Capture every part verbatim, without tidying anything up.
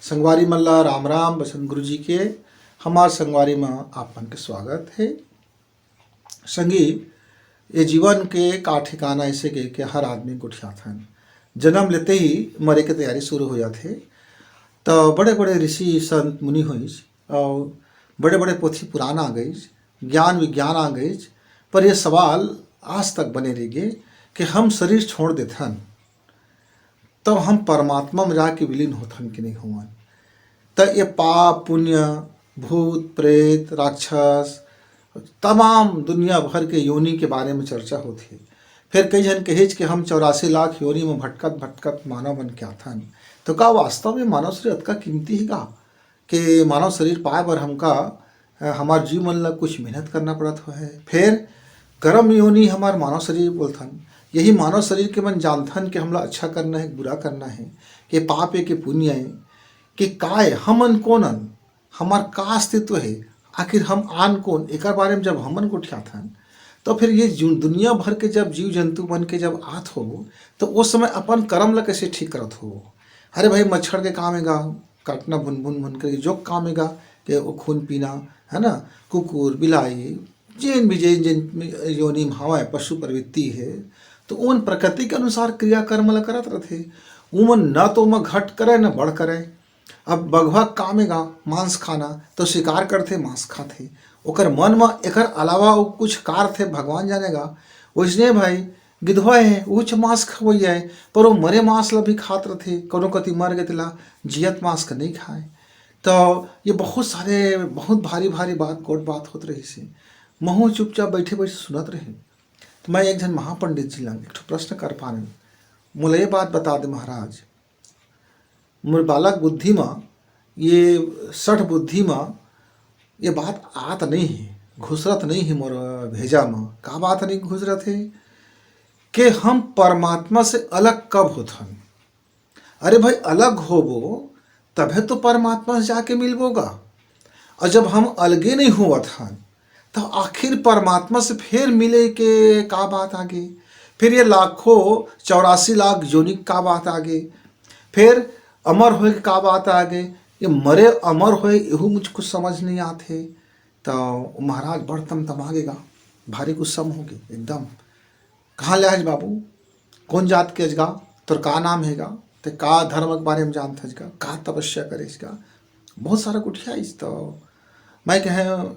संगवारी मन ला राम राम। बसंत गुरु जी के हमार संगवारी म आप मन के स्वागत हे। संगी, ये जीवन के का ठिकाना, ऐसे के, के हर आदमी गोठियाथन। जन्म लेते ही मरे के तैयारी शुरू हो जाथे। त बड़े-बड़े ऋषि संत मुनि होइस, अउ बड़े-बड़े पोथी पुराण आ गइस, ज्ञान विज्ञान आ गइस, पर ये सवाल आज तक बने रह गे कि हम शरीर छोड़ देथन, तब हम परमात्मा में जाके विलीन होथन कि नहीं होवन। त ये पाप, पुण्य, भूत, प्रेत, राक्षस, तमाम दुनिया भर के योनि के बारे में चर्चा होथे। फिर कई झन कहिस कि हम चौरासी लाख योनि में भटकत भटकत मानव बन के आथन। तो का वास्तव में मानव शरीर अतका कीमती हे का? कि मानव शरीर पाए बर हमका, अ, हमार जीव मन ला कुछ मेहनत करना पड़त होहे। फिर कर्म योनि हमार मानव शरीर बोलथन। यही मानव शरीर के मन जानथन कि हमला अच्छा करना हे, बुरा करना हे, कि पाप हे कि पुण्य हे, कि का हे, हमन कोन अन, हमार का अस्तित्व हे, आखिर हम आन कोन, एकर बारे में जब हमन गोठियाथन, तो फिर ये जु-, दुनिया भर के जब जीव जंतु बन के जब आत हो, तो उस समय अपन कर्म ला कैसे ठीक करत हो? अरे भाई, मच्छर के काम हे गा काटना, भुन भुन भुन करके जो काम हे गा, कि वो खून पीना, है ना, कुकुर, बिलाई, जेन भी जेन जेन योनि में हवय, पशु प्रवृत्ति हे, तो उन प्रकृति के अनुसार क्रियाकर्म ला करत रथे। उमन न तो ओमा घट करे, न बढ़ करे। अब बघवा काम हे गा मांस खाना, तो शिकार करथे, मांस खाथे। ओकर मन म एकर अलावा अउ कुछ का रथे, भगवान जाने गा। वइसने भाई, गिधवा हे, उहूच मांस खवइया हे, पर वो मरे मांस ला भी खात रथे। कोनो कति मर गे, तेला जियत मांस के नहीं खाए। तो ये बहुत सारे, बहुत भारी भारी बात, गोठ बात होत रहिस हे। महूँ चुपचाप बैठे बैठे सुनत रहें। तो मैं एक झन महापंडित जी लंग एक ठो प्रश्न कर पारें। मोला ये बात बता दे महाराज, मोर बालक बुद्धि म, ये सठ बुद्धि म ये बात आत नहीं हे, घुसरत नहीं हे मोर भेजा म। का बात नहीं घुसरत हे? के हम परमात्मा से अलग कब होथन? अरे भाई, अलग होबो तभे तो परमात्मा से जाके मिलबो गा। और जब हम अलगे नहीं होवत हन, तो आखिर परमात्मा से फिर मिले के का बात आगे? फिर ये लाखों, चौरासी लाख योनि का बात आगे? फिर अमर होए के का बात आगे? ये मरे अमर होए, एहू मुझ कुछ समझ नहीं आत हे। तो महाराज बड़ तमतमा गे गा, भारी गुस्सा में हो गे एकदम। कहाँ ले आज बाबू? कौन जात के अजगा? तोर का नाम हे गा? ते का धर्म के बारे में जानत हस गा? का तपस्या करे हस गा? बहुत सारा गोठियाइस। तो मैं कहे,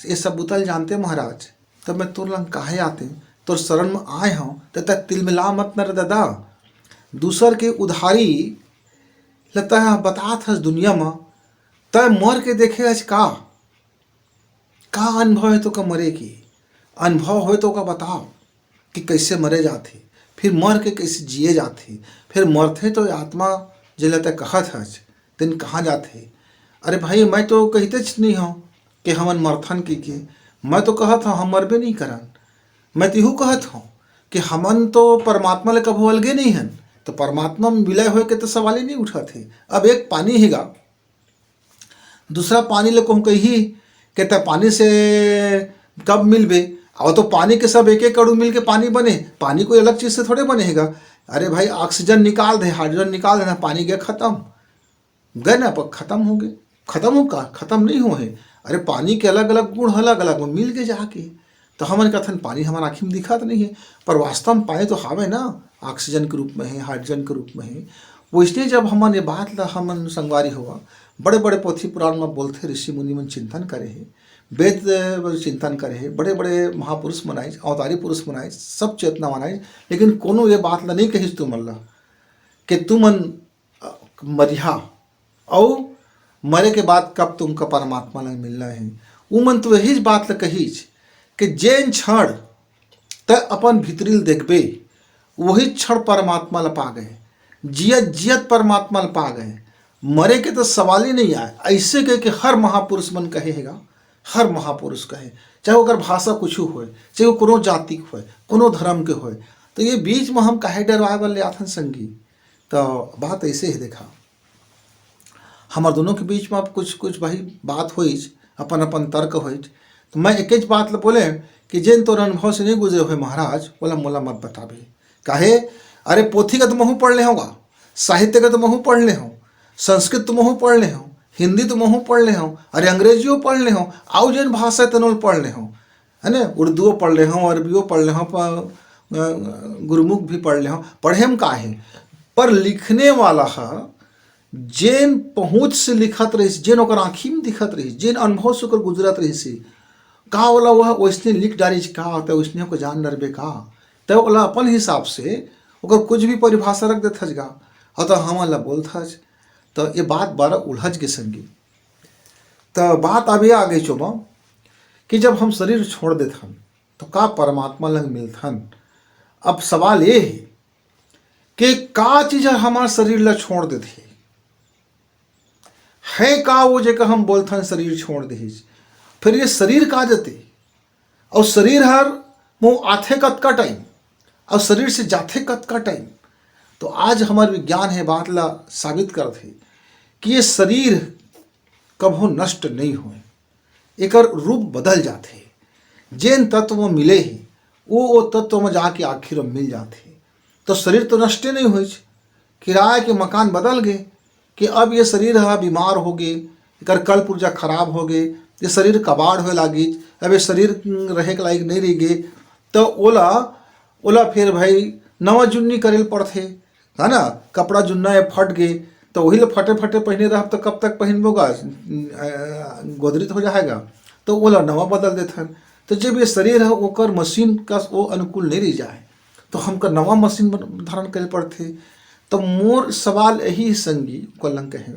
ये सब बुता ल जानते महाराज, तब मैं तोर लंग काहे आते, तोर शरण में आए हूँ, ते तक तिलमिला मत न रे दादा। दूसर के उधारी ल तैं बतात हस दुनिया में, तैं मर के देखे हस का? का अनुभव हे तो का मरे के? अनुभव होए तो का बताओ कि कैसे मरे जाथे, फिर मर के कैसे जिए जाथे, फिर मरथे तो आत्मा जेला तैं कहत हस, तेन कहाँ जाथे? अरे भाई, मैं तो कहितेच नहीं हूँ कि हमन मरथन कहिके, मैं तो कहत हूँ हम मरबे नहीं करन। मैं तिहू कहत हूँ कि हमन तो परमात्मा ले कभू अलगे नहीं हन, तो परमात्मा में विलय होए के तो सवाल ही नहीं उठत हे। अब एक पानी हे गा, दूसरा पानी ले कहूँ कही के तैं पानी से कब मिलबे? और तो पानी के सब एक एक अणु मिल के पानी बने, पानी कोई अलग चीज से थोड़े बने हे गा। अरे भाई, ऑक्सीजन निकाल दे, हाइड्रोजन निकाल दे ना, पानी गए खत्म, गए ना, पर खत्म हो गए। खत्म हो का? खत्म नहीं हो हे। अरे, पानी के अलग अलग गुण अलग अलग मिल के जाके, तो हमन कथन पानी हमर आँखी में दिखत नहीं हे, पर वास्तव में पानी तो हावे ना, ऑक्सीजन के रूप में हे, हाइड्रोजन के रूप में हे। वैसने जब हमन ये बात ला हमन संगवारी होवा, बड़े बड़े पोथी पुराण में बोलथे, ऋषि मुनि मन चिंतन करे हे, वेद चिंतन करे हे, बड़े बड़े महापुरुष मन आइस, अवतारी पुरुष मन आइस, सब चेतना मन आइस, लेकिन कोनो ये बात ला नहीं कहिस तुमन ला कि तुमन, अ, मरिहा, अउ मरे के बाद कब तुमका परमात्मा ला मिलना हे। उमन तो यही बात ला कहिस कि जेन क्षण तैं अपन भीतरी ल देखबे, वही क्षण परमात्मा ला पा गए, जियत जियत परमात्मा ला पा गए। मरे के तो सवाल ही नहीं आए। ऐसे कह के हर महापुरुष मन कहे हे गा, हर महापुरुष कहे, चाहे ओकर भाषा कुछ होए, चाहे वो कोनो जाति के होए, कोनो धर्म के होए। तो ये बीच में हम काहे डरवाए बर ले आथन संगी? तो बात ऐसे हे, देखा, हमर दोनों के बीच में अब कुछ, कुछ भाई बात होइच, अपन, अपन तर्क होइच। तो मैं एकेच बात ल बोले कि जेन तोर अनुभव से नहीं गुजरे होए महाराज, ओला मोला मत बताबे। काहे? अरे, पोथी का तो महूँ पढ़ ले होगा, साहित्य का तो महूँ पढ़ ले हूँ, संस्कृत तो महूँ पढ़ ले हूँ, हिंदी तो महूँ पढ़ ले हूँ, अरे अंग्रेजियो पढ़ ले हूँ, आउ जेन भाषा हे तेनो ल पढ़ ले हूँ, है ना, उर्दूओ पढ़ ले हूँ, अरबियो पढ़ ले हूँ, प-, अ, गुरुमुख भी पढ़ ले हूँ, पढ़े म का हे? पर लिखने वाला ह जेन पहुँच से लिखत रहिस, जेन ओकर आँखी में दिखत रहिस, जेन अनुभव से ओकर गुजरत रहिस, का ओला वह वैसने लिख डारिस का, त वैसने ओकर जान डरबे का? त ओला अपन हिसाब से ओकर कुछ भी परिभाषा रख देथस गा, अउ त हमन ला बोलथस, त ये बात बारा उलझ गे संगी। त बात अब ये आ गई चोमा कि जब हम शरीर छोड़ देथन, तो का परमात्मा लंग मिलथन? अब सवाल ये हे कि का चीज ह हमार शरीर ला छोड़ देथे? है का वो जेकर हम बोलथन शरीर छोड़ देहिस? फिर ये शरीर का जते? अउ शरीर हर मुँह आथे कतका टाइम, अउ शरीर से जाथे कतका टाइम? तो आज हमार विज्ञान हे बात ला साबित करत हे कि ये शरीर कभो नष्ट नहीं होय, एकर रूप बदल जाथे। जेन तत्व म मिले हे, वो, वो तत्व म जाके आखिर म मिल जाथे। तो शरीर तो नष्टे नहीं होइच, किराया के मकान बदल गे कि अब ये शरीर ह बीमार हो गे, एकर कल्प ऊर्जा खराब हो गे, ये शरीर कबाड़ होए लागिच, अब ये शरीर रहे के लायक नहीं रह गे, तो ओला, ओला फिर भाई नवा जुन्नी करे ल पड़थे, है ना? कपड़ा जुन्ना हे फट गे, तो वही ल फटे फटे पहिने रहब, तो कब तक पहिनबो गा? अ, गोदरित हो जाएगा, तो ओला नवा बदल देथन। तो जब ये शरीर ह ओकर मशीन कस वो अनुकूल नहीं रह जाए, तो हमका नवा मशीन बन-, धारण करे पड़थे। तो मोर सवाल यही संगी कोलंक हे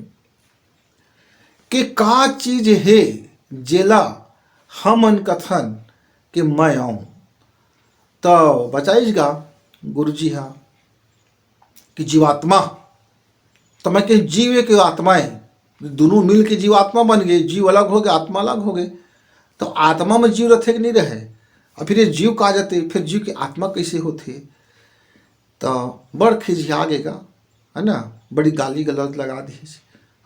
कि का चीज हे जेला हमन कथन कि मैं आऊँ? तो बचाइस गा गुरुजी हा कि जीवात्मा, तो मैं कहे जीव एक आत्मा हे, दोनों मिल के जीवात्मा बन गए, जीव अलग हो गए, आत्मा अलग हो गए। तो आत्मा में जीव रथे कि नहीं रहे? और फिर ये जीव कहाँ जाते, फिर जीव की आत्मा कैसे होथे? तो बड़ खिझिया गे गा, है ना, बड़ी गाली गलौज लगा दीस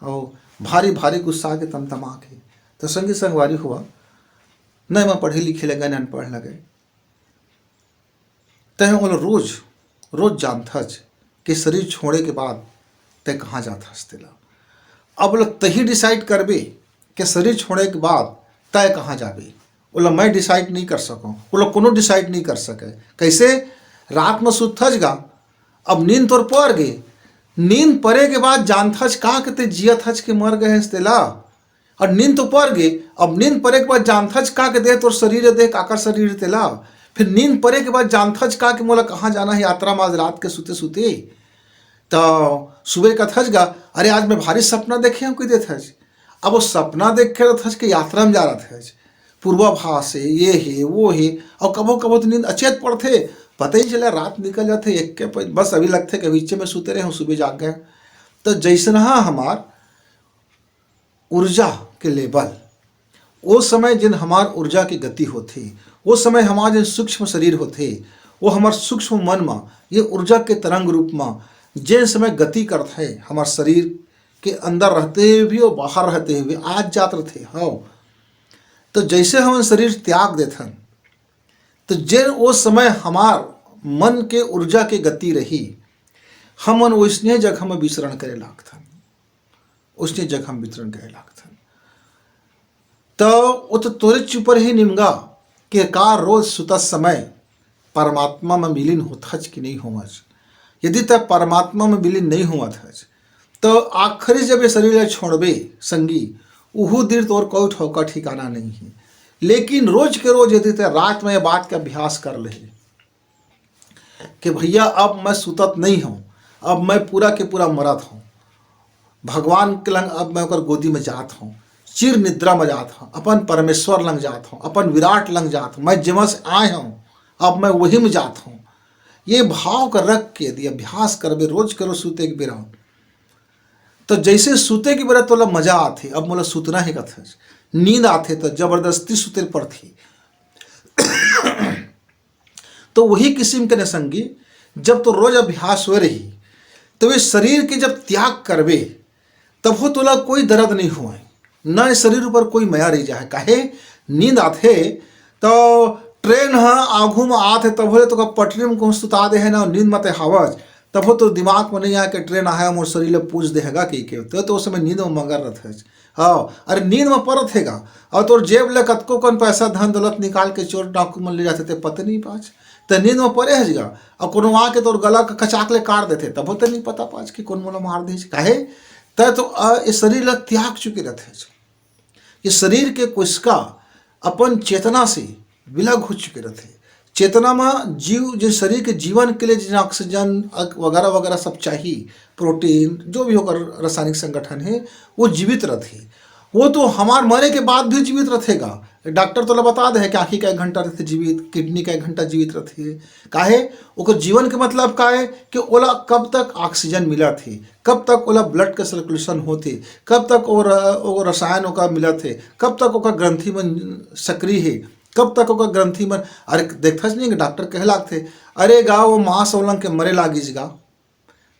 और भारी भारी गुस्सा के तमतमा के। तो संगी संगवारी हुआ, नहीं मैं पढ़े लिखे लगे, नहीं अनपढ़ लगे, तैं ओला रोज, रोज जानथच कि शरीर छोड़े के बाद तैं कहाँ जाथस तेला। अब ओला तही डिसाइड करबे कि शरीर छोड़े के बाद तैं कहाँ जाबे। ओला मैं डिसाइड नहीं कर सकूँ, ओला कोनो डिसाइड नहीं कर सके। कैसे? रात में सुतथच गा, अब नींद तोर पर गे, नींद परे के बाद जानथच का के तैं जियत हच कि मर गए हस तेला। और नींद तो पर गे, अब नींद परे के बाद जानथच का के देह तोर शरीर हे, देह काकर शरीर हे तेला। फिर नींद परे के बाद जानथच का कि मोला कहाँ जाना हे यात्रा में आज रात के सुते सुते। तो सुबह कथच गा, अरे आज मैं भारी सपना देखे हूँ, कहि देथच। अब वो सपना देख के रहथच कि यात्रा में जा रहथच, पूर्वाभास हे, ये हे, वो हे, और कभो कभो तो नींद अचेत पड़थे, पता ही चले रात निकल जाथे, एक के प-, बस अभी लगथे कि अभी इच्चे में सुते रहे हूँ, सुबह जाग गए। तो जैसन हा हमार ऊर्जा के लेवल, वो समय जिन हमार ऊर्जा के गति होथे, वो समय हमार जिन सूक्ष्म शरीर होथे, वो हमार सूक्ष्म मन म ये ऊर्जा के तरंग रूप म जेन समय गति करथे हमार शरीर के अंदर रहते हुए भी और बाहर रहते हुए आत जात रहथे। हव, तो जैसे हमन शरीर त्याग देथन, तो जेन वो समय हमार मन के ऊर्जा के गति रही, हमन वैसने जगह में विचरण करे लागथन, वैसने जगह में विचरण करे लागथन। तो वो तो तोरेच ऊपर ही निमगा कि का रोज सुतत समय परमात्मा में विलीन होथच कि नहीं होवच। यदि तै परमात्मा में विलीन नहीं होवत हच, तो आखिरी जब ये शरीर ला छोड़बे संगी, उहू दिन तोर कोई ठौका ठिकाना नहीं है। लेकिन रोज के रोज यदि तै रात में ये बात के अभ्यास कर ले कि भैया अब मैं सुतत नहीं हूँ, अब मैं पूरा के पूरा मरत हूँ, भगवान के लंग अब मैं ओकर गोदी में जात हूँ, चिर निद्रा में जात हूँ, अपन परमेश्वर लंग जात हूँ, अपन विराट लंग जात हूँ, मैं जेमा से आए हूँ, अब मैं वही में जात हूँ। ये भाव का रख के यदि अभ्यास करबे रोज के रोज सुते के बेरा, तो जैसे सुते के बेरा तोला मजा आथे, अब मोला सुतना हे कथस, नींद आथे तो जबरदस्ती सुते पड़थे। तो वही किस्म के न संगी, जब तो रोज अभ्यास हो रही, तो ये शरीर के जब त्याग करबे, तब हो तोला कोई दर्द नहीं हुआ, ना ये शरीर ऊपर कोई मया रह जाए। काहे? नींद आथे तो ट्रेन ह आगू में आथे, तब होले तो पटरी में कहूँ सुता दे है ना, नींद मते हावज, तभो तो दिमाग में नहीं आए कि ट्रेन आए मोर शरीर ला पूछ देहगा कहिके। तो, तो उस समय नींद में मगन रथे। हाँ, अरे नींद में परत हेगा, और तोर जेब ले कतको कन पैसा, धन दौलत निकाल के चोर डाकू मन ले जाथे, ते पता नहीं पाच। ते नींद में परे हस गा, और कोनो आके तोर गला का कचाक ले काट देथे, तभो ते नहीं पता पाच कि कोन मोला मार देही। काहे? ते तो, अ, ये शरीर ला त्याग चुके रथे। ये शरीर के कोशिका अपन चेतना से विलग हो चुके रथे। चेतना में जीव, जे शरीर के जीवन के लिए जिन ऑक्सीजन, अ, वगैरह वगैरह सब चाहिए, प्रोटीन, जो भी ओकर रासायनिक संगठन है, वो जीवित रथे। वो तो हमार मरे के बाद भी जीवित रथेगा। डॉक्टर तोला बता दे है कि आँखी का एक घंटा रथे जीवित, किडनी का एक घंटा जीवित रथे। काहे? ओकर जीवन के मतलब का है कि ओला कब तक ऑक्सीजन मिलत हे, कब तक ओला ब्लड के सर्कुलेशन होत हे, कब तक ओ र-, ओ रसायन ओकर मिलत हे, कब तक ओकर ग्रंथि मन सक्रिय हे, कब तक ओकर ग्रंथि मन, अरे देखथस नहीं कि डॉक्टर कहे लागथे, "अरे गा, वो मांस ओलंग के मरे लागिस गा,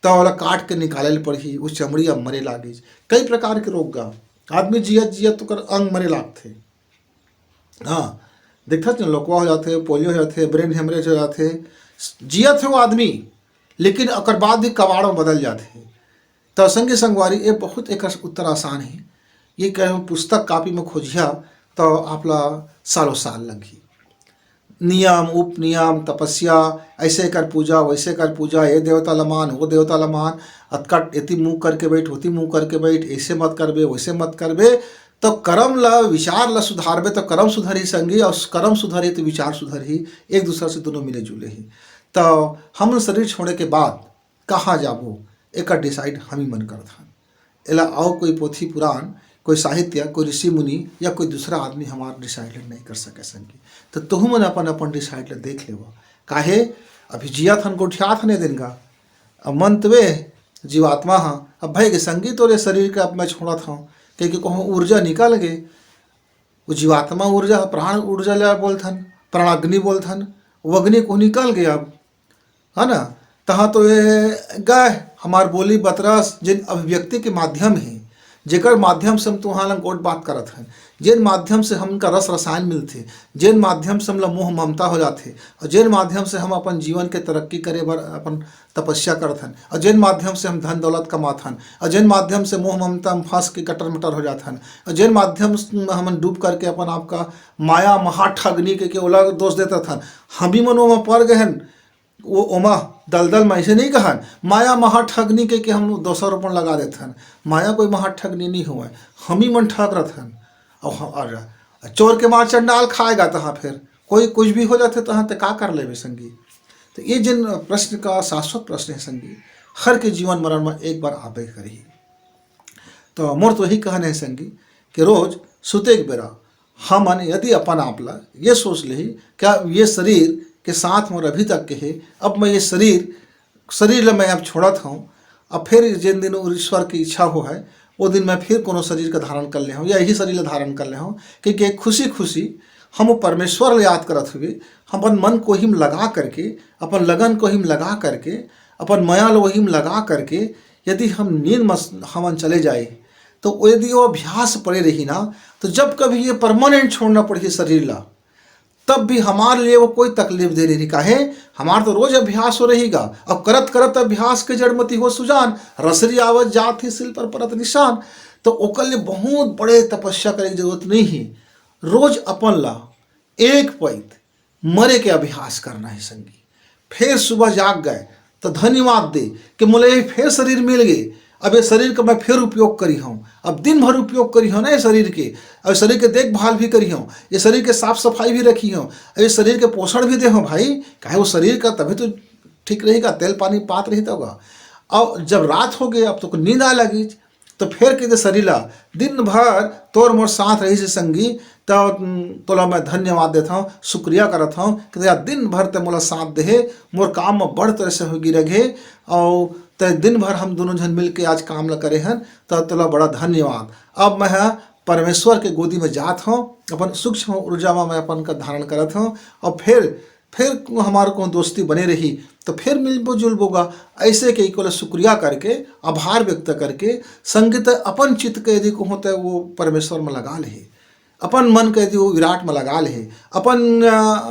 त ओला काट के निकाले ल पड़ही, वो चमड़ी अब मरे लागिस।" कई प्रकार के रोग गा, आदमी जियत जियत ओकर अंग मरे लागथे। हाँ, देखथस न, लोकवा हो जाथे, पोलियो हो जाथे, ब्रेन हेमरेज हो जाथे, जियत हे वो आदमी, लेकिन ओकर बाद भी कबाड़ में बदल जाथे। त संगी संगवारी, ये बहुत एक उत्तर आसान है। ये कहे पुस्तक कॉपी में खोजिया तो आप ला सालों साल लगही। नियम, उपनियम, तपस्या, ऐसे कर पूजा, वैसे कर पूजा, ये देवता ला मान, वो देवता ला मान, अतका एती मुंह करके बैठ, ओती मुंह करके बैठ, ऐसे मत करबे, वैसे मत करबे, तो कर्म ला, विचार ला सुधारबे तो कर्म सुधरही संगी, और कर्म सुधरही तो विचार सुधरही, एक दूसरा से दोनों मिले जुले ही। तो हम शरीर छोड़े के बाद कहाँ जाबो, एकर डिसाइड हम ही मन करत हन। एला अउ कोई पोथी पुराण, कोई साहित्य, कोई ऋषि मुनि या कोई दूसरा आदमी हमार डिसाइड ल नहीं कर सके संगी। तो तुहू मन अपन अपन डिसाइड ल देख लेवा। काहे, अभी जियत हन, गोठियात हन ए दिन का, अब मन तवे जीवात्मा ह, अब भाई के संगी तोरे शरीर के अब मैं छोड़त हूँ, कहिके कहूँ ऊर्जा निकल गे। वो जीवात्मा ऊर्जा ह, प्राण ऊर्जा ला बोलथन, प्राणाग्नि बोलथन, वो अग्नि को निकल गया अब, है ना? तहाँ तो ये गाय हमार बोली बतरस, जिन अभिव्यक्ति के माध्यम है, जेकर माध्यम से हम तुहां ला गोठ बात करत हन, जेन माध्यम से हमका रस रसायन मिलथे, जेन माध्यम से हमला मोह ममता हो जाथे, और जेन माध्यम से हम अपन जीवन के तरक्की करे बर अपन तपस्या करत हन, और जेन माध्यम से हम धन दौलत कमात हन, और जेन माध्यम से मोह ममता में फंस के कटर मटर हो जात हन, और जेन माध्यम से हमन डूब करके अपन आप का माया महाठगनी के, के ओला दोष देत हन, हम ही मन ओमा पड़ गए हन। वो ओमा दलदल में ऐसे नहीं कहन, माया महाठगनी के, के हम दोसर अपन लगा देत हन। माया कोई महाठगनी नहीं होवे, हम ही मन ठग रत हन। और हम, और चोर के मार चंडाल खाएगा तहाँ फिर कोई कुछ भी हो जाथे तहाँ ते का कर लेबे संगी। तो ये जिन प्रश्न का शाश्वत प्रश्न है संगी, हर के जीवन मरण में एक बार आबे करही। तो मोर तो यही कहना है संगी कि रोज सुते के बेरा हमन यदि अपन आप ला ये सोच लेही, क्या ये शरीर के साथ मोर अभी तक के हे, अब मैं ये शरीर, शरीर ला मैं अब छोड़त हूँ, अब फिर जिन दिन ईश्वर की इच्छा हो है, वो दिन मैं फिर कोनो शरीर का धारण कर ले हूँ या यही शरीर ला धारण कर ले हूँ, क्योंकि एक खुशी खुशी हम वो परमेश्वर ला याद करत हुए, हम अपन मन को हिम लगा करके, अपन लगन को हिम लगा करके, अपन मया ला वही में लगा करके यदि हम नींद में हमन चले जाए, तो वो यदि वो अभ्यास पड़े रही ना, तो जब कभी ये परमानेंट छोड़ना पड़ही शरीर ला, तब भी हमारे लिए वो कोई तकलीफ दे नहीं रही। काहे? हमार तो रोज अभ्यास हो रहीगा। अब करत करत अभ्यास के जड़मती हो सुजान, रसरी आवत जात ही सिल पर परत निशान। तो ओकर लिए बहुत बड़े तपस्या करे की जरूरत नहीं है। रोज अपन ला एक पैत मरे के अभ्यास करना है संगी। फिर सुबह जाग गए तो धन्यवाद दे कि मोला ये फिर शरीर मिल गए। अब ये शरीर का मैं फिर उपयोग करी हूँ, अब दिन भर उपयोग करी हूँ ना ये शरीर के, और शरीर के देखभाल भी करी हूँ, ये शरीर के साफ सफाई भी रखी हूँ, और ये शरीर के पोषण भी दे हूँ भाई। काहे वो शरीर का तभी तो ठीक रहेगा, तेल पानी पात रही होगा। और जब रात हो गई, अब तो नींद आ लगी, तो फिर कहते शरीर ला, दिन भर तोर मोर साथ रही से संगी, तो तोला मैं धन्यवाद देता हूँ, शुक्रिया करत हूँ कि यार दिन भर ते मोला साथ देहे, मोर काम में बड़ तरह से होगी रहे, और ते दिन भर हम दोनों जन मिल के आज काम ला करे हन, तो तोला बड़ा धन्यवाद। अब मैं ह परमेश्वर के गोदी में जात हूँ, अपन सूक्ष्म ऊर्जा में मैं अपन का धारण करत हूँ, और फिर फिर हमार को दोस्ती बने रही, तो फिर मिलबो जुलबो गा। ऐसे के इको ला शुक्रिया करके, आभार व्यक्त करके, संगीत अपन चित्त के यदि को होते वो परमेश्वर में लगा ले। अपन मन के जो विराट में लगा ले हे, अपन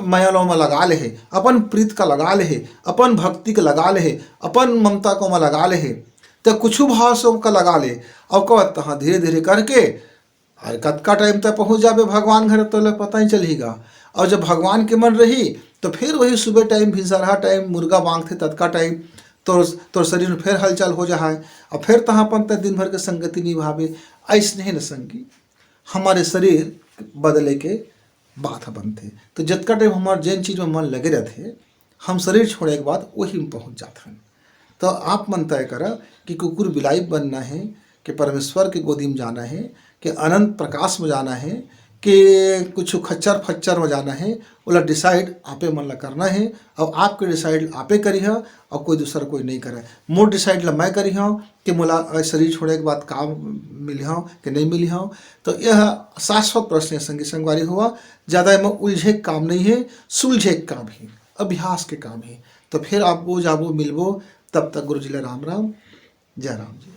मया लो में लगा ले हे, अपन प्रीत का लगा ले हे, अपन भक्ति के लगा ले हे, अपन ममता को में लगा ले हे, तो कुछ भाव से ओका लगा ले। और कब तहाँ धीरे धीरे करके अरे कतका टाइम तक पहुँच जाबे भगवान घर, तो ले पता ही चलहीगा। और जब भगवान के मन रही, तो फिर वही सुबह टाइम, भिनसरहा टाइम, मुर्गा बांगथे ततका टाइम तोर तोर शरीर में फिर हलचल हो जा है। और फिर तहाँ अपन तक दिन भर के संगति निभाबे। ऐसने ही न संगी, हमारे शरीर बदले के बात ह बनथे। तो जतका टाइम हमार जेन चीज में मन लगे रहथे, हम शरीर छोड़े के बाद वही में पहुँच जात हन। तो आप मन तय करा कि कुकुर बिलाई बनना है, कि परमेश्वर के गोदी में जाना है, कि अनंत प्रकाश में जाना है, कि कुछ खच्चर फच्चर में जाना है, ओला डिसाइड आपे मन ला करना है। और आपके डिसाइड आपे करिहा, और कोई दूसर कोई नहीं करे। मोर डिसाइड ला मैं करिहा कि मोला शरीर छोड़े के बाद का मिलिहा कि नहीं मिलिहा। तो यह शाश्वत प्रश्न है संगी संगवारी हुआ, ज़्यादा एमा उलझे के काम नहीं है, सुलझे के काम है, अभ्यास के काम है। तो फिर आपको जाबो मिलबो, तब तक गुरु जी ला राम राम, जय राम जी।